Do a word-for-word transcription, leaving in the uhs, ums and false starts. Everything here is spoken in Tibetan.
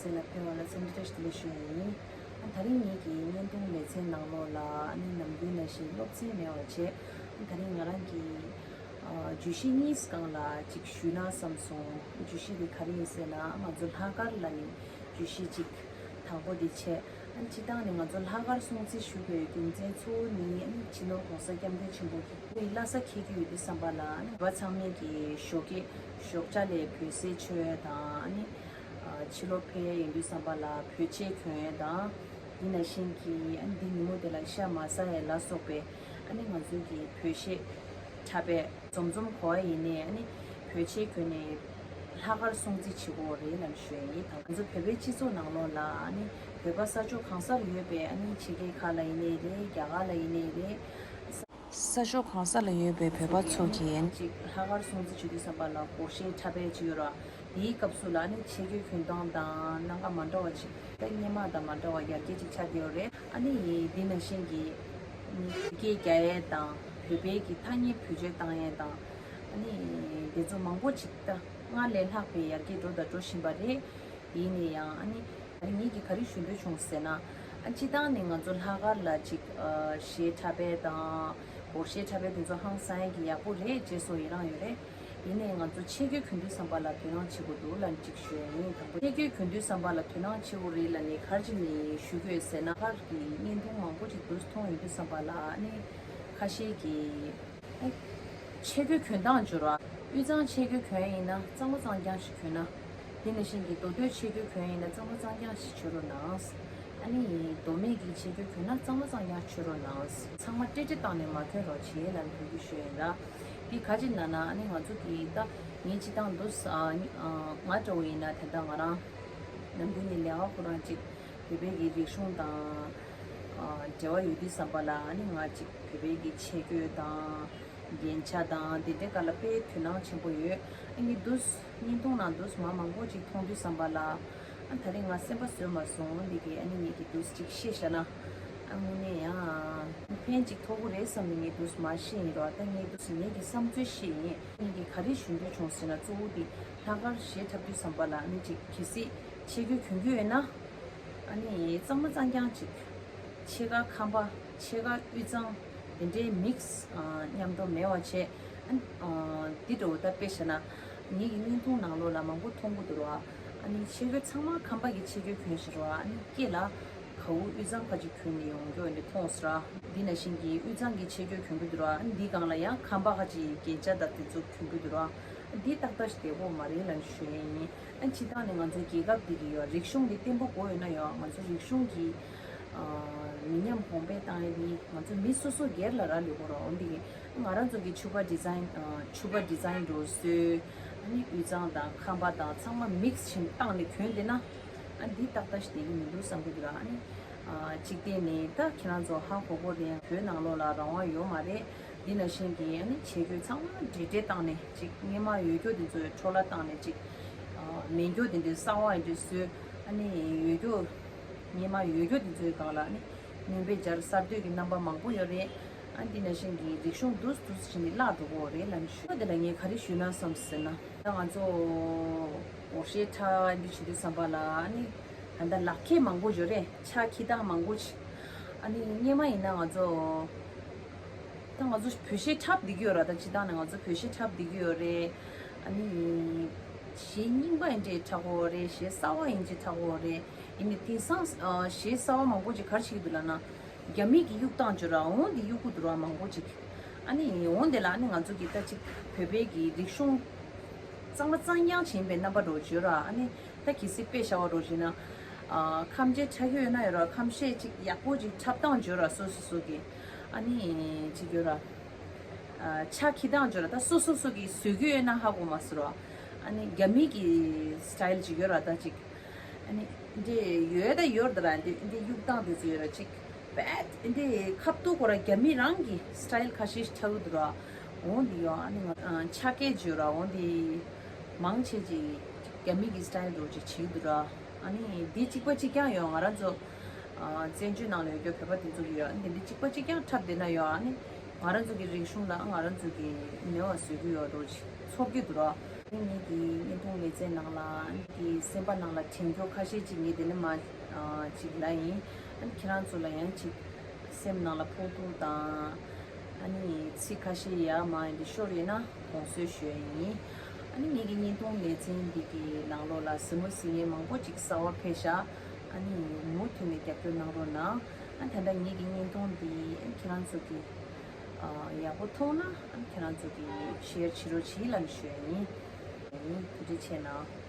ཟེར་ལ་ཕེབས་པ་ལ་འཚམས་འདྲི་བཀྲ་ཤིས་བདེ་ལེགས་ཞུ་ཡ་ཡིན། ཨ་ད་རིང་ངེད་ཀྱི་བརྙན་ཐུང་ལེ་ཚན་ནང་ལོགས་ལ་ཨ་ནི་ནམ་རྒྱུན་ནང་བཞིན་སློབ་ཚན་མེད་པ་བྱས། ཨ་ད་རིང་ང་རང་གིས་ཨ་བརྗོད་གཞི་གཉིས་སྒང་ལ་ཅིག་ཞུས་ན་བསམ་སོང་། བརྗོད་གཞི་དེ་ག་རེ་ཡིན་ཟེར་ན། ང་ཚོ་ལྷག་དཀར་ལ་ནི་བརྗོད་གཞི་ཅིག་དང་པོ་དེ་བྱས། ཨ་ནི་སྤྱིར་བཏང་ནས་ང་ཚོ་ལྷག་དཀར་སྲུང་བརྩི་ཞུ་དགོས་རྒྱུ་མཚན་གཙོ་བོ་ནི་ཨ་ནི་སྤྱི་ནོར་༸གོང་ས་༸སྐྱབས་མགོན་ཆེན་པོ་གི་སྐུའི་བླ་གཟའ་འཁེལ་གྱི་ཡོད་དུས་ཙམ་པ་ལ། ཨ་ནི་བོད་པ་ཚང་མས་ཀྱི་ཞོགས་ཀས་ཞོགས་ཇ་ལ་བོད་ཟས་མཆོད་ཡ་དང་། ཨ་ནི་ཨ་ཕྱི་ལོགས་ཕེབས་ཡ་ཡིན་དུས་ཙམ་པ་ལ་བོད་ཆས་གྱོན་ཡ་དང་། དེ་ནང་བཞིན་གྱི་ཨ་ནི་འདི་ཉིན་མོ་དེ་ལ་ཤ་མ་ཟ་ཡ་ལ་སོགས་པའི་ཨ་ནི་ང་ཚོའི་གི་བོད་གཞས་འཁྲབ་པའི་འཛོམས་འཛོམས་གོ་བ་ཡིན་ནའི་ཨ་ནི་བོད་ཆས་གྱོན་ནས་ལྷག་དཀར་སྲུང་བརྩི་བྱེད་དགོས་རེད་ལབ་ཞུ་ཡ་ཡིན། ད་ང་ཚོ་བོད་པའི་སྤྱི་ཚོགས་ནང་ལོགས་ལ་ཨ་ནི་བོད་པ་ས་ཕྱོགས་གང་སར་ཡོད་པའི་ཨ་ནི་ཕྱི་རྒྱལ་ཁག་ལ་ཡིན་ནའི་རེད། རྒྱ་གར་ལ་ཡིན་ནའི་རེད། ས་ཕྱོགས་གང་ས་ལ་ཡོད་པའི་བོད་པ་ཚོ་གིས་ཅིག་ལྷག་དཀར་སྲུང་བརྩི་བྱེད་དུས་ཙམ་པ་ལ་སྒོར་གཞས་འཁྲབ་པའི་ཅིག་ཡོད་ར། དེའི་སྐབས་སུ་ལ་ནི་ཆས་གོས་གྱོན་སྟངས་དང་སྣ་ཁ་མ་འདྲ་བ་ཅིག་ད་སྔོན་མ་དང་མ་འདྲ་བ་ཡར་རྒྱས་ཅིག་ཆགས་བསྡད་ཡོད་རེད། ཨ་ནི་འདི་ནང་བཞིན་གྱི་བོད་སྐད་རྒྱག་ཡས་དང་བོད་པའི་གི་ཐ་སྙད་བེད་སྤྱོད་བཏང་ཡས་དང་། ཨ་ནི་འདི་ཚོ་མང་པོ་ཅིག་ད་སྔར་ལས་ལྷག་པའི་ཡར་རྒྱས་འགྲོ་དང་འགྲོ་བཞིན་པ་རེད། ཡིན་ན་ཡང་ཨ་ནི་ངེད་ཀྱིས་ག་རེ་ཞུ་འདོད་བྱུང་ཟེར་ན། ཨ་སྤྱིར་བཏང་ནས་ང་ཚོ་ལྷག་དཀར་ལ་ཅིག་ཨ་གཞས་འཁྲབ་པ་དང་སྒོར་གཞས་འཁྲབ་པ་དེ་ཚོ་ཧང་སང་ཡ་གི་ཡག་པོ་རེད། རྗེས་སུ་ཡི་རང་ཡོད་རེད། ཡིན་ནའི་ང་ཚོ་ཆས་གོས་གྱོན་དུས་ཙམ་པ་ལ་དོ་སྣང་བྱེད་དགོས་འདུག་ལབ་ཅིག་ཞུ་ཡ་ཡིན། དང་པོ་ཆས་གོས་གྱོན་དུས་ཙམ་པ་ལ་དོ་སྣང་བྱེད་དགོས་རེད་ལབ་ནས་ག་རེ་བྱས་ནས་ཞུ་དགོས་ཟེར་ན། ལྷག་དཀར་གྱི་བརྙན་ཐུང་མང་པོ་ཅིག་འདུག་མཐོང་ཡོང་དུས་ཙམ་པ་ལ་ཨ་ནི་ཁ་ཤས་ཀྱིས། ཆས་གོས་གྱོན་སྟངས་བྱོས་ར། དབུས་གཙང་ཆས་གོས་གྱོན་ཡིན་ན་གཙང་མ་གཙང་རྐྱང་ཞིག་གྱོན་ན། དེ་ནང་བཞིན་གྱི་མདོ་སྟོད་ཆས་གོས་གྱོན་ཡིན་ན་གཙང་མ་གཙང་རྐྱང་ཞིག་གྱོན་རོགས་གནང་། ཨ་ནི་མདོ་སྨད་ཀྱི་ཆས་གོས་གྱོན་ན་གཙང་མ་གཙང་རྐྱང་གྱོན་རོགས་གནང་། ཚང་མ་ཏྲེ་ཏྲེ་བཏང་ནས་མ་གྱོན་རོགས་བྱེད་ལབ་འབོད་སྐུལ་ཞུ་ཡིན་ར། འདི་ག་ཅི་ལབ་ན་ཨ་ནི་ང་ཚོ་གི་ད་ངའི་སྤྱིར་བཏང་འདུག་ཨ་ང་འདྲ་བོ་ཡིན་ན་དེ་འདྲ་ང་རང་ནམ་རྒྱུན་ནས་ལས་ཀ་ཁོ་རང་ཅིག་བོད་པའི་གི་རིག་གཞུང་དང་ཨ་འབྲེལ་བ་ཡོད་དུས་ཙམ་པ་ལ་ཨ་ནི་ང་ཅིག་བོད་པའི་གི་ཆས་གོས་དང་རྒྱན་ཆ་དང་དེ་འདྲའི་སྒང་ལ་དཔེ་དོ་སྣང་ཆེན་པོ་ཡོད། ཨ་ནི་འདུག་བརྙན་ཐུང་ནང་འདུག་མ་མང་པོ་ཅིག་མཐོང་དུས་ཙམ་པ་ལ་ཨ་ད་རེས་ང་སེམས་པ་བཟོད་མ་སོང་། འདི་གི་ཨ་ནི་ངེད་ཀྱི་འདུག་ཅིག་བཤད་བཞག་ན་ཨ་དངོས་གནས་ཡང་ཕན་ཅིག་ཐོགས་ཀྱི་རེད་བསམ་ནས་ངས་འདུག་མ་བཤད་ཡིན་རོགས། ད་ངས་འདུག་ངེད་ཀྱི་བསམ་ཚུལ་བཤད་ཡིན། ངེད་ཀྱི་ག་རེ་ཞུ་འདོད་བྱུང་ཟེར་ན། གཙོ་བོ་དེ་ལྷག་དཀར་གཞས་འཁྲབ་དུས་ཙམ་པ་ལ་ཨ་ནི་ཅིག་གལ་སྲིད་ཆས་གོས་གྱོན་གྱི་ཡོད་ན། ཨ་ནི་གཙང་མ་གཙང་རྐྱང་ཅིག་ཕྱེད་ཀ་ཁམས་པ་ཕྱེད་ཀ་དབུས་གཙང་དེ་འདྲའི་མིག་སི་ཨ་མཉམ་དུ་མེད་པ་བྱས། ཨ་ཨ་འདི་འདྲ་བོ་ད་དཔེ་བཞག་ན་ངེད་ཀྱི་བརྙན་ཐུང་ནང་ལོགས་ལ་མང་པོ་མཐོང་གི་འདུག་ར། ཨ་ནི་ཆས་གོས་ཚང་མ་ཁམས་པ་གི་ཆས་གོས་གྱོན་བཞག་ར། ཨ་ནི་སྐེ་ལ་གའུ་དབུས་གཙང་ཁ་ཅིག་གྱོན་ནས་ཡོང་རྒྱུ་འདི་མཐོང་སོང་ར། འདི་ནང་བཞིན་གྱི་དབུས་གཙང་གི་ཆས་གོས་གྱོན་གྱི་འདུག་ར། ཨ་ནི་འདི་སྒང་ལ་ཡང་ཁམས་པ་ཁ་ཅིག་རྒྱན་ཆ་དང་དེ་ཚོ་གྱོན་གྱི་འདུག་ར། འདི་ཏག་ཏག་ཞིག་བདེ་པོ་མ་རེད་ལབ་ཞུ་ཡ་ཡིན། ཨ་སྤྱིར་བཏང་ནས་ང་ཚོའི་རྒྱལ་ཁབ་འདི་གི་ཡོད་རིག་གཞུང་འདི་བརྟན་པོ་དགོས་ཡོད་ན་ཡང་ང་ཚོ་རིག་གཞུང་གི་ཨ་མི་ཉམས་གོང་འཕེལ་བཏང་ཡ་འདི་ང་ཚོ་མི་སོ་སོ་སྒེར་ལ་རག་ལས་དགོས་ར། འོ་འདི་གི་ང་རང་ཚོ་གི་ཕྱུ་པ་ཌི་ཛའིན་ཨ་ཕྱུ་པ་ཌི་ཛའིན་འགྲོ་སྲོལ། ཨ་ནི་དབུས་གཙང་དང་ཁམས་པ་དང་ཚང་མ་མིག་སི་བྱས་བཏང་ནས་གྱོན་བསྡད་ན་ཨ་འདི་ཏག་ཏག་ཞིག་བསྡད་ཀྱི་མི་འདུག་བསམ་གྱི་འདུག་ར། ཨ་ནི་ཨ་གཅིག་བལྟས་ནས་ད་ཁྱེད་རང་ཚོ་ཧ་གོ་གོ་རེད། བོད་ནང་ལོགས་ལ་རང་དབང་ཡོད་མ་རེད། འདི་ནང་བཞིན་གྱི་ཨ་ནི་ཆས་གོས་ཚང་མ་འདྲེས་འདྲེས་བཏང་ནས་ཅིག་སྔོན་མ་ཡོད་རྒྱུ་དེ་ཚོའི་འཕྲོ་བརླག་བཏང་ནས་ཅིག་ཨ་མེད་རྒྱུ་དེ་འདྲའི་གསར་པ་ཡིན་འདྲའི་བཟོས། ཨ་ནི་ཡོད་རྒྱུ་སྔོན་མ་ཡོད་རྒྱུ་དེ་ཚོའི་སྒང་ལ་ཨ་ནི་སྣོན་པ་སྦྱར། གསར་གཏོད་ཀྱི་རྣམ་པ་མང་པོ་ཡོད་རེད། ཨ་འདི་ནང་བཞིན་གྱི་རིག་གཞུང་འདུག་འདུག་བྱས་ནས་བརླག་འགྲོ་གི་ཡོད་རེད་ལབ་ནས་ཞུ། དེ་ལ་ངས་ག་རེ་ཞུས་ན་བསམ་ཟེར་ན། ད་ང་ཚོ་སྒོར་གཞས་འཁྲབ་འདི་བྱེད་དུས་ཙམ་པ་ལ་ཨ་ནི་ད་ལྟ་ལག་ཁྱེར་མང་པོ་ཡོད་རེད། ཆ་འཁྱེར་སྟངས་མང་པོ་ཅིག་ཨ་ནི་སྔོན་མ་ཡིན་ན་ང་ཚོ་ད་ང་ཚོ་བོད་གཞས་འཁྲབ་བསྡད་ཀྱི་ཡོད་ར། ད་སྤྱིར་བཏང་ནས་ང་ཚོ་བོད་གཞས་འཁྲབ་བསྡད་ཀྱི་ཡོད་རེད། ཨ་ནི་གཞས་རྙིང་པ་ཡིན་འདྲའི་འཁྲབ་ཀྱི་ཡོད་རེད། གཞས་གསར་པ་ཡིན་གཅིག་འཁྲབ་ཀྱི་ཡོད་རེད། ཡིན་ནའི་དེང་སང་ཨ་གཞས་གསར་པ་མང་པོ་ཅིག་ག་རེ་བྱེད་ཀྱི་འདུག་ལབ་ན། རྒྱ་མི་གི་གཡུག་སྟངས་བྱོས་ར། འོང་འདི་གཡུག་གི་འདུག་ར་མང་པོ་ཅིག་ཨ་ནི་འོང་དེ་ལ་ཨ་ནི་ང་ཚོ་གི་ད་ཅིག་བོད་པའི་གི་རིག་གཞུང་གཙང་མ་གཙང་རྐྱང་བྱེད་པའི་རྣམ་པ་འདྲ་བོ་བྱོས་ར། ཨ་ནི་ད་གལ་སྲིད་དཔེ་བཞག་པ་འདྲ་བོ་བྱས་ན། ཨ་ཁམས་ཆེ་ཆ་ཁྱོད་ཡོད་ན་ཡོད་ར། ཁམས་ཤས་ཅིག་ཡག་པོ་ཅིག་འཁྲབ་སྟངས་བྱོས་ར། སོ་སོ་སོ་གི་ཨ་ནི་ཅིག་ཡོད་ར། ཨ་ཆ་འཁྱེར་སྟངས་བྱོས་ར། ད་སོ་སོ་སོ་གི་བཟོ་རྒྱུ་ཡོད་ན་ཧ་གོ་མ་སོང་ར། ཨ་ནི་རྒྱ་མི་གི་སི་ཊའིལ་ཅིག་ཡོད་ར། ད་ཅིག་ཨ་ནི་འདི་ཡོད་ད་ཡོད་ད་ར། འདི་འདི་གཡུག་སྟངས་དེ་ཚོ་ཡོད་ར། ཅིག་བད་འདི་ཁ་ཐུག་ཁོ་ར་རྒྱ་མི་རང་གི་སི་ཊའིལ་ཁ་ཤས་ཤིག་ཆགས་ཀྱི་འདུག་ར། འོ་འདི་ཡོད། ཨ་ནི་ང་ཨ་ཆ་སྐད་བརྗོད་ར། འོ་འདི་མང་ཆེ་ཅིག་རྒྱ་མི་གི་སི་ཊའིལ་འདྲ་བོ་ཅིག་བྱེད་ཀྱི་འདུག་ར། ཨ་ནི་འདི་གཅིག་པ་གཅིག་རྐྱང་ཡོད། ང་རང་ཚོ་ཨ་བཙན་བྱོལ་ནང་ལ་ཡོད་རྒྱུ་བོད་པ་དེ་ཚོ་གི་ཡོད། ཨ་ནི་འདི་འདི་གཅིག་པ་གཅིག་རྐྱང་འཁྲབ་བསྡད་ན་ཡོད། ཨ་ནི་ང་རང་ཚོ་གི་རིག་གཞུང་ལ་ང་རང་ཚོ་གི་མེད་པ་བཟོ་གི་ཡོད་འདྲ་བོ་ཅིག་ཚོར་གྱི་འདུག་ར། ངེད་ཀྱི་བརྙན་ཐུང་ལེ་ཚན་ནང་ལ་ཨ་ནི་གི་སེམས་པ་ནང་ལ་དྲན་སྐྱོ་ཁ་ཤས་ཅིག་ངས་དེ་ནས་མ་ཨ་ཅིག་ལབ་ཡིན། ཨ་ནི་ཁྱེད་རང་ཚོ་ལ་ཡང་ཅིག་སེམས་ནང་ལ་ཕོག་ཐུག་དང་ཨ་ནི་ཚིག་ཁ་ཤས་ཡ་མ་འདི་ཤོར་ཡོད་ན་དགོངས་སེལ་ཞུ་ཡ་ཡིན། ཨ་ནི་ངེད་ཀྱི་བརྙན་ཐུང་ལེ་ཚན་འདི་གི་ནང་ལོགས་ལ་གཟིགས་མོ་གཟིགས་མཁན་མང་པོ་ཅིག་གསར་བ་ཕེབས་ཤག་ཨ་ནི་མུ་མཐུད་ནས་རྒྱབ་སྐྱོར་གནང་རོགས་གནང་། ཨ་ད་ལྟ་ངེད་ཀྱི་བརྙན་ཐུང་འདི་ཨ་ནི་ཁྱེད་རང་ཚོ་གི་ཨ་ཡག་པོ་མཐོང་ན་ཨ་ནི་ཁྱེད་རང་ཚོ་གི་ཤེར་བྱེད་རོགས་བྱེད་ལབ་ནས་ཞུ་ཡ་ཡིན། ཐུགས་རྗེ་ཆེ་གནང་།